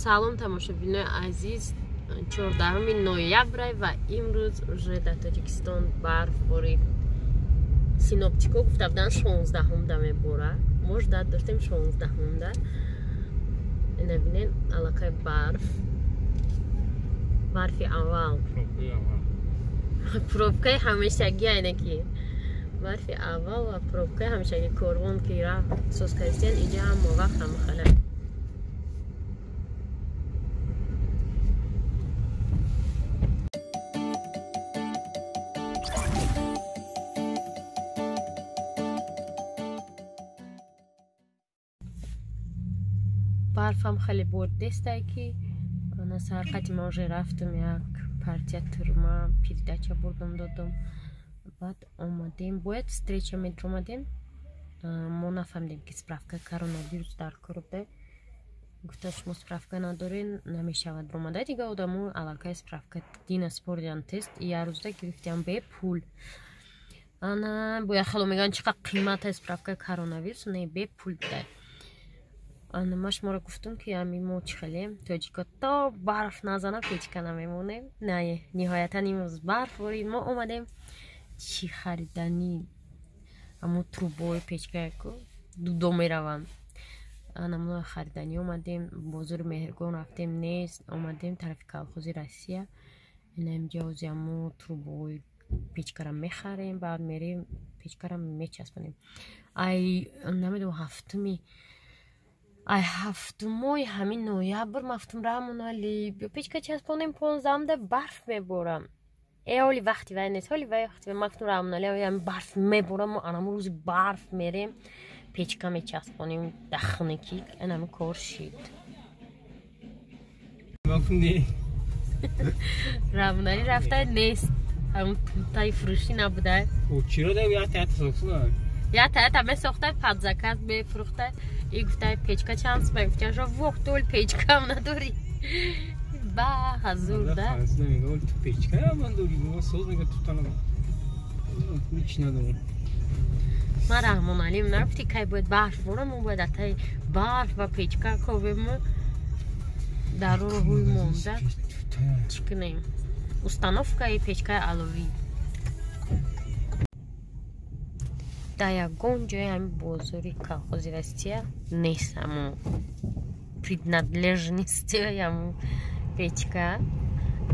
Салом тамошобинои азиз, 14 ноябр ва имрӯз уже дар Тоҷикистон барф борид. Синоптико гуфта буданд 16-да мебора. Мо ждать доштем 16-да. Ина бинен, аллакай барф. Барфи аввал. Пробкаи ҳамешагӣ айна ки. Барфи аввал ва пробкаи ҳамешагӣ корвон ки рафт соз кардистиян, иҷа ҳама вақт ҳамахала. Барфам хеле бордестай ки на сарқати ма уже рафтум, як партия турма передача бурдум, додум, баъд омадем, бояд встреча медромадем. Мо нафаҳмидем, ки справка коронавирус дар кор буда. Гуфта, шумо справка надорен, намешавад ромада. Дига одамо аллакай справка дина спордиан, тест як рӯзда гирифтиан бепул. Ана бояд хело мегӯянд, чӣ қадр қимата справка коронавирус, не, бепул буда. Ана ма шуморо гуфтум, ки ами мо чӣ хелем, тоҷико, то барф назана печка намемонем. Не, ниҳоятан имрӯз барф борид, мо омадем чӣ хариданӣ, амо трубои печкаяку дудо мераванд, ана мо хариданӣ омадем. Бозори Меҳргон рафтем, нест, омадем тарафи колхози Россия. Ина инҷа ози амо трубои печкара мехарем, баъд мерем печкара мечаспонем. Ай намедонам, ҳафтуми, ай ҳафтумои ҳамин ноябр мафтум рамонали бё печка часпонем, 15-да барф меборам. Э, ҳоли вақти вай нест, ҳоли вақти мафтум рамонали ами барф меборам, мо анамо рӯзи барф мерем печка мечаспонем дахники. Анами кор шид. Рамонали рафта нест, ҳамун тутаи фурӯшӣ набуда. Я таята месохта, под заказ мефурӯхта. И гуфта, печка чанд сум? Гуфта, шо вох, тол печкам надорӣ, ба ҳазур да. Печка ман дорӣ, соз мега, тутанам ҳеч надорам. Ман Раҳмоналим нагуфти, кай бояд барф борам, мо бояд атаи барф ва печка ковему дароро ҳуй монда чӣ кунем, установкаи печкаи аловӣ дар ягон ҷои ҳамин бозори колхози Россия нест, ҳамо принадлежности ҳамо печка.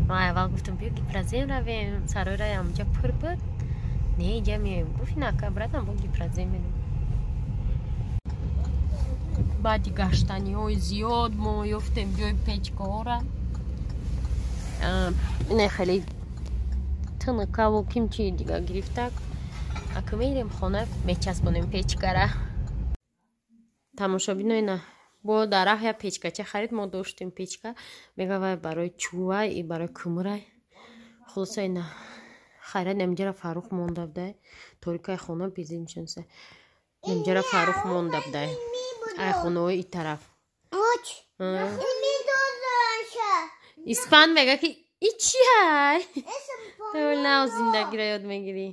Ман аввал гуфтам, биё Гипрозем равем, саройра ҳамҷа пур буд, не, инҷа меоем. Гуфт, инака братан, бо Гипрозем мерем. Баъди гаштаниҳои зиёд мо ёфтем ҷои печкаҳора. Ина хеле тынакаву кимчи дига гирифтак, ака мерем хона, мечаспонем печкара. Тамошобино, ина бо дар раҳ я печкача харид, мо доштем печка, мега вай барои чӯвай и барои кӯмрай. Хулоса, ина хайрат, намҷара Фаррух монда будай, торикаи хона безинчонса, намҷара Фаррух монда будай, ай хонаҳои и тараф. Испан мега, ки и чи ҳай, ту нав зиндагиро ёд мегирӣ.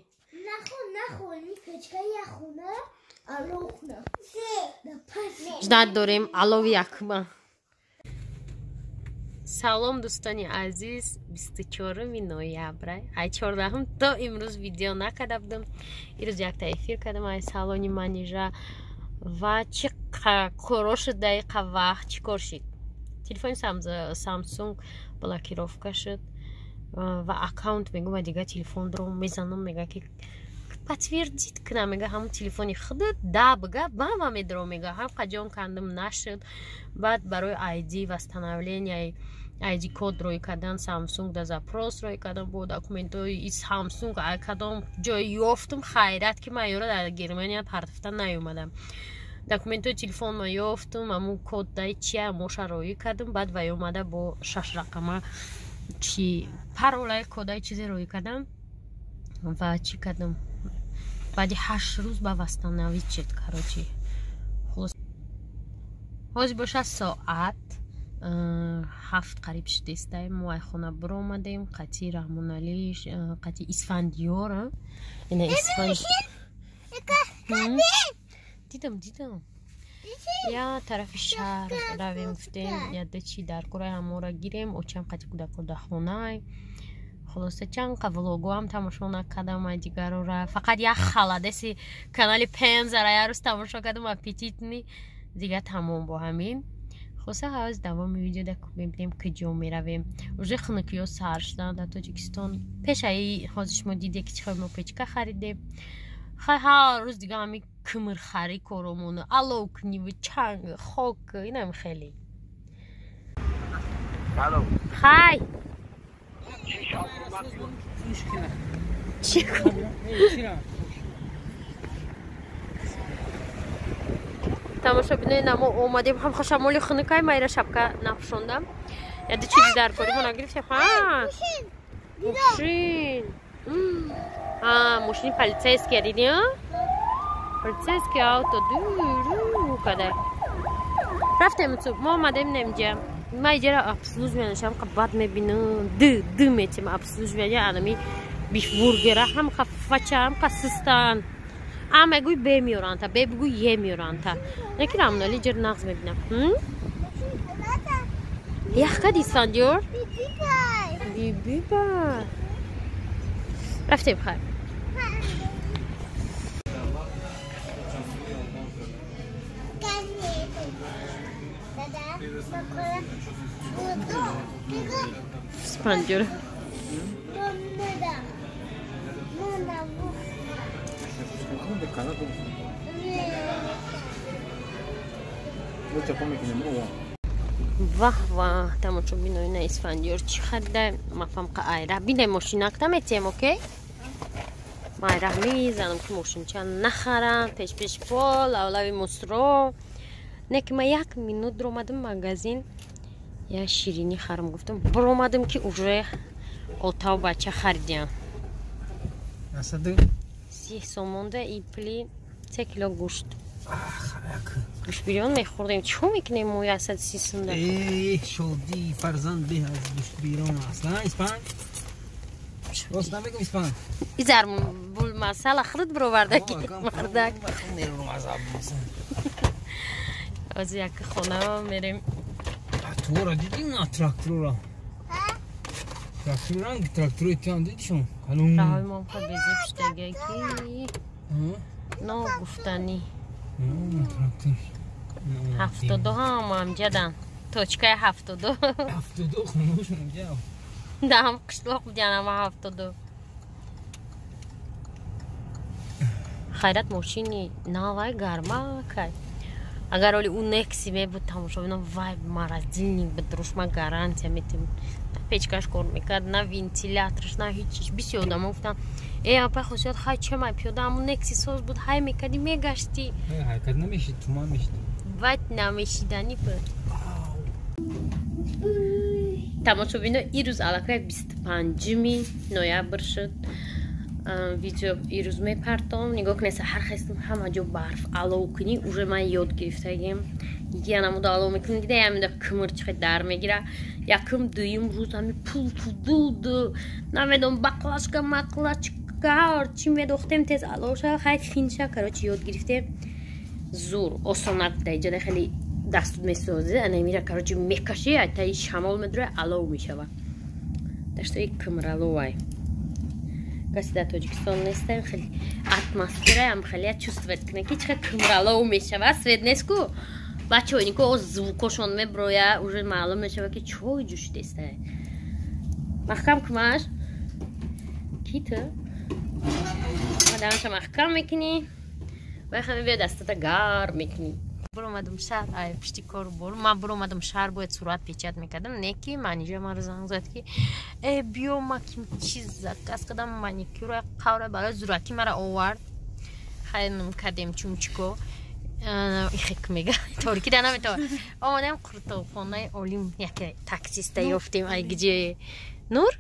Ждать дорем алови якма. Салом, дӯстони азиз, 24 ноябр, ай 14-ум то имрӯз видео накарда будам. Ирӯз якта эфир кардам ай салони Манижа ва чӣ коро шуд дар иқа вақт, чӣ кор шид? Телефони Самсунг блокировка шуд ва аккаунт мегӯ, ва дига телефон дором, мезанам, мега ки подтвердить кунам, мега ҳамун телефони худат да, бига бама медором, мега ҳам қаҷон кандам, нашуд. Баъд барои ID восстановление, ID код рӯй кардан Самсунг да запрос рӯй кардам, бо документҳои и Самсунг кадом ҷой ёфтум, хайрат ки ман ёра дар Германия партофта наёмадам. Документҳои телефон ма ёфтум, ҳамун код дай чия моша роӣ кардам, баъд вай омада бо шаш рақама чи паролаи кодаи чизе роӣ кардам ва чӣ кардам, баъди 8 рӯз ба восстановить шуд. Короче, ҳозир боша соат 7 қариб шудестай. Мо ай хона биромадем қати Раҳмоналӣ, қати Исфандиёр. Ина Исфанд дидам, дидам. Я тарафи шаҳр равем, гуфтем, яда чи дар кораи ҳамора гирем, очам қати кӯдако дар хонай. Хулоса, чанд қа влогоам тамошо накардам, ай дигарора фақат як халадеси канали Пензара як рӯз тамошо кардам, аппетитный, дига тамом бо ҳамин. Хулоса, ҳаваз давоми видеода мебинем, куҷо меравем. Уже хунукиҳо сар шуданд дар Тоҷикистон. Пешаи ҳозир шумо диде, ки чӣ хел мо печка харидем. Хай, ҳар рӯз дига ҳами кимирхарӣ коромону аловкуниву чанг хок инам хеле. Хай, чӣ? Тамошобинои, намо омадем, ҳам шамоли хунукай, майра шапка напӯшондам. Яде чизи дар кориҳо нагирифтем. Мошин, мошини полицейский диди, полицейский авто дуру кадай рафтем. Мо омадем немҷа, ма иҷара обслуживание шам бад мебинам, д д метем обслуживание анами бифбургера ҳам хафача, ҳам систан, а мегӯй бе меоранта, бе бигӯй е меоранта. Неки рамнали ҷир нағз мебинам. Ях кади, Исфандиёр, бибиба рафтем, хайр. Спандиёр. Ваҳ ваҳ, тамошобинои, на Исфандиёр чӣ харида? Мафамқа айра бине мошинакта метием, окей, майра мезанам, ки мошинча нахарам, пешпеш пол авлави мусро. Не ки ма як минут ромадам магазин, я ширинӣ харам гуфтам, биромадам, ки уже отав бача харидиям. 30 сомонда и пли 3 кило гӯшт. Гӯштбирён мехӯрдем, чӣ мекунем мо 130 сумда? Шодии фарзанд беҳ аз гӯштбирён аст. Испан рост намегум, Испан? Изар булмасала худат бировардаки, мардак. Ҳозир як хона мерем. Тура дидӣ, на тракторро? Трактор ранг тракторои туам дидишон? Раҳои мом хел безеб шудагаки, ногуфтанӣ. 72 ҳам амҷадан, точкаи 72. 72 хонашон ҷа. Даҳам қишлоқ будян ама 72. Хайрат, мошини навай гарма кай. Агар оли ӯ Некси мебуд, тамошобинам, вай морозильник буд, руш ма гарантия метем, на печкаш кор мекард, на вентиляторш, на ҳичиш. Бисёр одамо гуфтам: «Э, апай Хосият, хай чемай пиёда, ҳамун Некси соз буд, ҳай мекардӣ, мегаштӣ». Ҳаракат намешид, туман мешид. Вай намешиданӣ буд. Тамошобино, ирӯз аллакай 25-уми ноябр шуд. Видео ирӯз мепартом. Нигоҳ кунед, саҳар хестам, ҳама ҷо барф. Аловкунӣ уже ман ёд гирифтагим, янамуда алов мекунӣ, дида ямида кимир чихе дар мегира. Якум, дуюм рӯз ҳами пулфу дуду, намедонам, баклажка маклажка чӣ медохтем, тез алов шава, хай финша. Короче, ёд гирифтем, зур осонак буда. Иҷода хеле дастут месозӣ, анамира, короче, мекашӣ, таи шамол медура, алов мешава. Даштои кимраловай. Касе дар Тоҷикистон нестем, хеле атмосфераам хеле чувствовать кунем, ки чихел кимралов мешава. Свет нест ку, бачаҳо, нико звукошон меброя, уже маълум мешава, ки чой ҷӯшидеста. Маҳкам кумаш ки ту маданша маҳкам мекунӣ, вай хаме бия дастата гарм мекунӣ. Биромадам шаҳр, ай пишти кору бор ман биромадам шаҳр, бояд сурат печать мекардам. Не ки манижа маро занг зад, ки э, биё, ма ким чиз заказ кардам, маникюра қавра, барои зураки мара овард. Хайр, кардем чумчико ихек мега торики да наметава. Омадем қуртобхонаи Олим, яке таксиста ёфтем, ай гиҷе Нур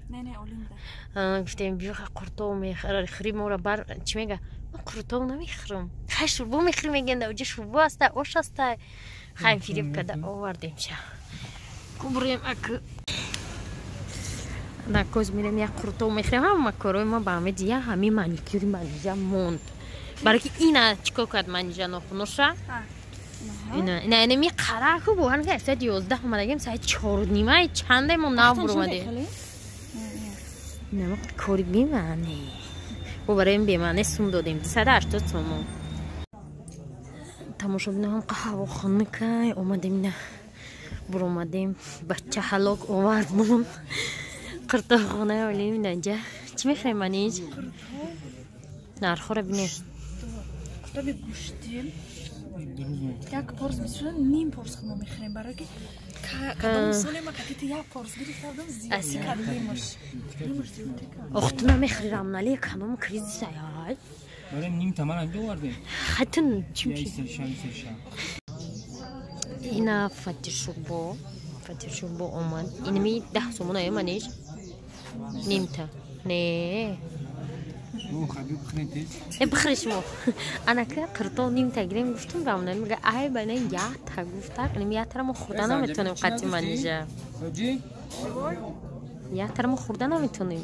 гуфтем: «Биё, қуртоб мехӯри, мора бар». Чӣ мега? «Ман қуртоб намехӯрам». «Хай, шурбо мехӯрӣ», мегӯянд, оҷа шурбо аста, ош аста. Хай, фиреб карда овардем ша. Кубурем, ак накоз мирем, як қуртоб мехӯрем. Ҳама корои ма ба ҳаме дия, ҳами маникюри манижа монд, барои ки ина чӣ кор кард манижа нохуноша. Ина ина ми қараку бу ҳан ки соат 11 омадагим, соат 4:30 чанде мо нав буромадем. Ина мо кори бемаъне. Бо барои бемаъне сум додем 280 сомон. Тамошобино ҳам ҳаво хунукай омадем, ина буромадем, бача ҳалок овард мон қиртобхонаи олим. Инаҷа чӣ мехоҳем, манич? Нархҳоро бинем. Қуртоби гӯштӣ як порс бисёр, ним порс мо мехӯрем, барои ки кадом соле ма катити як порс гирифта будам, зиёдӣ кард нимаш. Нимаш зиёдӣ кард. Ох, ту намехӯри, рамнали, кадом кризис ай. Барои ним тамара овардем. Хатун чӣ? Ина фатиршурбо омад. Инами 10 сомон ай, маниш? Нимта. Не. Э, бихӯри шумо. Анака қирто нимта гирем гуфтум, рамна мега ай байна якта гуфта, инами яктара мо хӯрда наметонем қати манижа. Яктара мо хӯрда наметонем.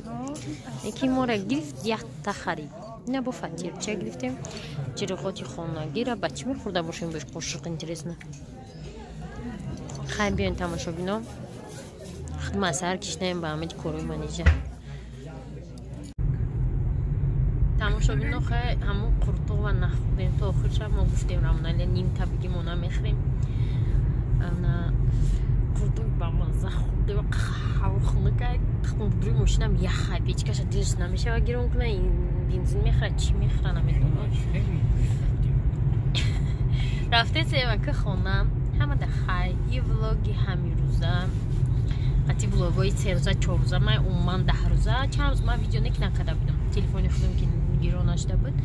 Яки мора гирифт, якта харид. Ина бо фатирча гирифтем. Ҷироғоти хонагира ба чӣ мехӯрда бошем бош қошиқ, интересно. Хай, биён, тамошобино. Хидма сар кишнаем ба ҳамаи корои манижа. Тамошобино, хай, ҳамон қуртова нахӯрдем то охир шаб. Мо гуфтем рамоналия нимта биги, мо намехӯрем. Қуртови бамаза хӯрдем, ҳаво хунукай, рӯи мошинам яхай, печкаша дилш намешава гирон куна, бензин мехӯра, чӣ мехӯра, намедонам. Рафтесем ака хона. Ҳамада хай, и влоги ҳамирӯза қати влогҳои 3 рӯза, 4 рӯза, ман умуман 10 рӯза, чанд рӯз ман видео нек накарда будам, телефони худам ки гиро нашуда буд.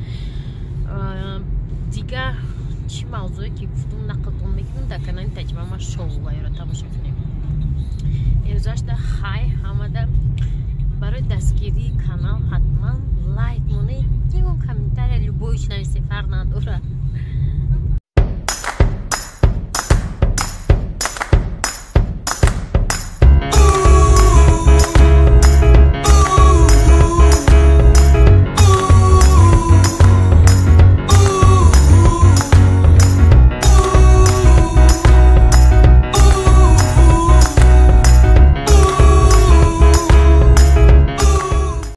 Дигар чӣ мавзӯе ки гуфтум, нақлтон мекунам дар канали Таҷмама шоу, вайро тамошо кунем. Эрӯзашда хай ҳамада. Барои дастгирии канал ҳатман лайк монед, ягон комментария любой ш нависе, фарқ надорад.